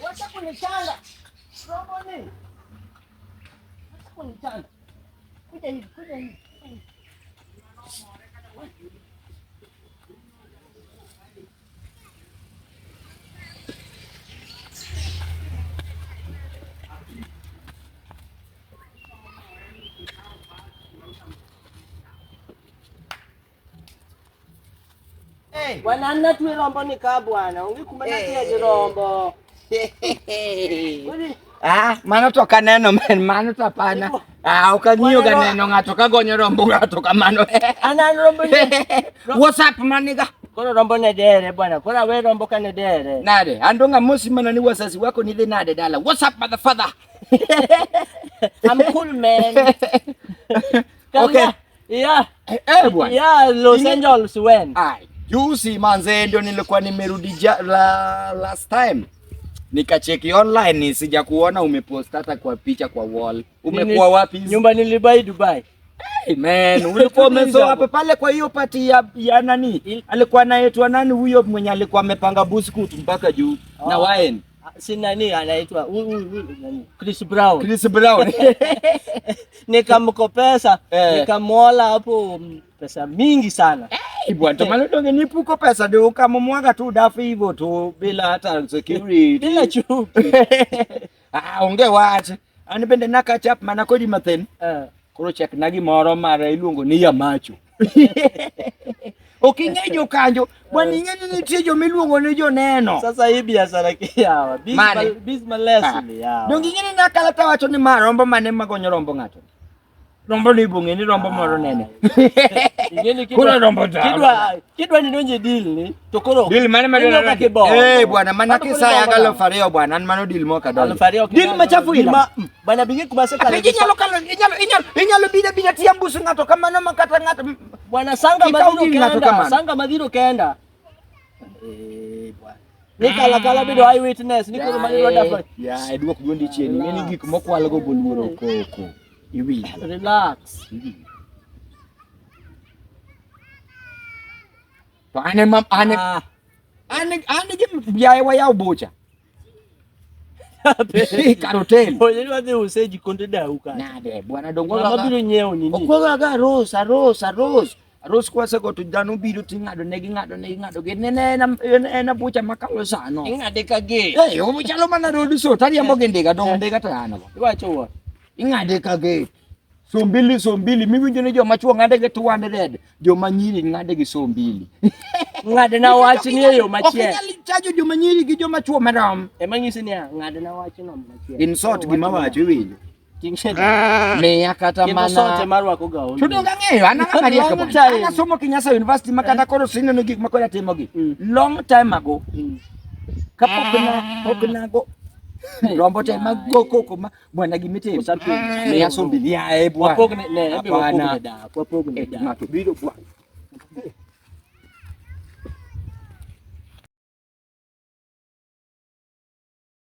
Wacha kunichanga. Rombo ni. Wacha kunichanga. Kuja hivi, kuja hivi. Hey. Bwana an natwe rombo ni ka bwana, onge kuma natwe gi rombo. Kodi Ah, mano to ok aneno men, mano to hapana. Ah, ok ang'iyo ga neno ng'ato ka gonyo rombo ng'ato kamano. an an rombo ni. What's up maniga? Koro rombo ne dere bwana, koro awe rombo ka ne dere. Nade? An dong' amosi mana ni wazazi wako ni dhi nade dala. What's up mother father? I'm cool man. Okay. Yeah. Eh, eh bwana. Yeah, Los Ing'e- Angeles when? Ai, juzi manze ndio nilikuwa nimerudi last time. Nikacheki online sija kuona umepost hata kwa picha kwa wall. Umekuwa wapi? Nyumba nilibai Dubai. Hey man, ulikuwa umezoa hapo pale kwa hiyo party ya nani? Alikuwa anaitwa nani huyo mwenye alikuwa amepanga buskut mpaka juu na Oh. wine? Si nani anaitwa huyu nani? Chris Brown. Chris Brown. Nikamkopesa, Eh. nikamwola hapo pesa mingi sana. Hey, bwana, to mano donge nipuko pesa ndio ukamumwaga tu dafu hivyo tu bila hata security. Bila chupi. Ah, onge wach. An bende naka chap mana kodi mathin. Eh. Koro chek na gimoro mar iluongo ni yamacho. Ok ing'e jokanjo, bwana ing'e ni nitie joma iluongo ni joneno. Sasa hii biashara kiyawa. Mane? Business ni yawa. Donge ing'e ni nakala tawacho ni ma rombo mane magonyo rombo ng'ato. Rombo ni ibong'e ni rombo moro nene. Ing'e ni Koro rombo ta. Kidwa ni donje deal ni to koro. Deal mane ma Ineno kaka ibongo. Eh bwana mana Bado koro kisaya ibongo ga nang'o? aluf ariyo bwana an mano deal mok adonjo. Aluf ariyo ok Deal inyal- machafu ila. Bwana bingi kuma sekalo. Apenji inyalo kalo inyalo inyalo inyalo bida bida tiambusu ng'ato kamano ma kata ng'ato Bwana sanga Ikaw madhiro gir ng'ato kenda, kamano. sanga madhiro kenda. Eh bwana. Ni kala kala bedo eye witness ni koro maniro dafa. Ya, iduok duondi chien. Ing'e ni gik mokwalgo boluoro koko. Iwinjo. Relax. Iwinjo. To an ema an Ah. an an gi yaye wayaw bucha. Kar hotel. Oye wadhi use jikonde dau ka. Nade bwana dongo Ng'ama biro nyiewo nini? Okwaga ga aros aros aros. Aros kwasego to dhano biro ting'ado ne ging'ado ne ging'ado gi ne ne en en bucha makalo sano. Ing'ade ka gate. Eh, chalo mana road so tariembo gi ndiga dong ndiga to an go. Iwacho wa. Ing'ade ka gate. So mbili so mbili miwinjo ni joma chuo ng'ade gi 200, joma nyiri ng'ade gi so mbili. Ng'ade na wach ni e yo Ok machielo. inyal chajo joma nyiri gi joma chuo marom. Ema nyisi niya, ng'ade na wach no machielo. In short gima wacho iwinjo. Ting' Miya kata Kendo mana sote marwako gaun. To donge ang'eyo, an ang'ama riek Long bwana. time. An asomo Kenyatta University ma kata koro sineno gik ma koro atimogi. Mm. Long time ago. Kapok na pok nago rombo te mag go koko ma bwana gimitimo. Osapenjo. Miya sombi yae bwana. Wapog ne ne, ebi wapog Hapana. ne dak, wapog ne Eh, dak. Ng'ato biro bwana.